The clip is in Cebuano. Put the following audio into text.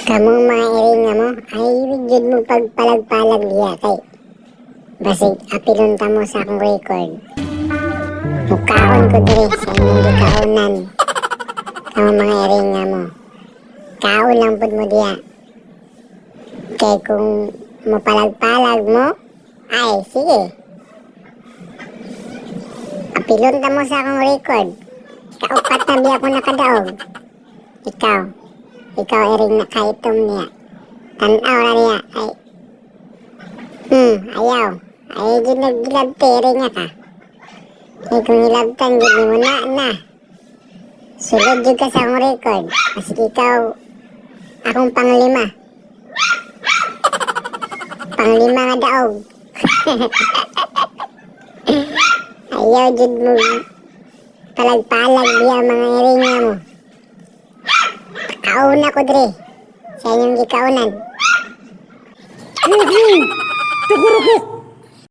Kamong mga iringa mo, ay jud mo pagpalag-palag diya kay basig apilon ta mo sa akong record. Mukaon ko dire sa inyong gikaunan. Kamong mga iringa mo. Kaon lang pud mo diya. Kay kung mopalag-palag mo, ay sige. Apilon ta mo sa akong record. Kaupat na biya ko nakadaog. Ikaw. Ikaw iring nakaitom niya. Tanaw na niya. Ay. Ayaw. Ay, jud naggilabti iring nga ka. Ay, kung hilabtan, jud mo na, na. Sulod jud ka sa akong record. Kasi ikaw, akong panglima. Panglima nga daog. Ayaw jud mo palag-palag diya mga iringa mo. Kauna ko dre sa inyong gikaunan. Woohoo! Tugurugok!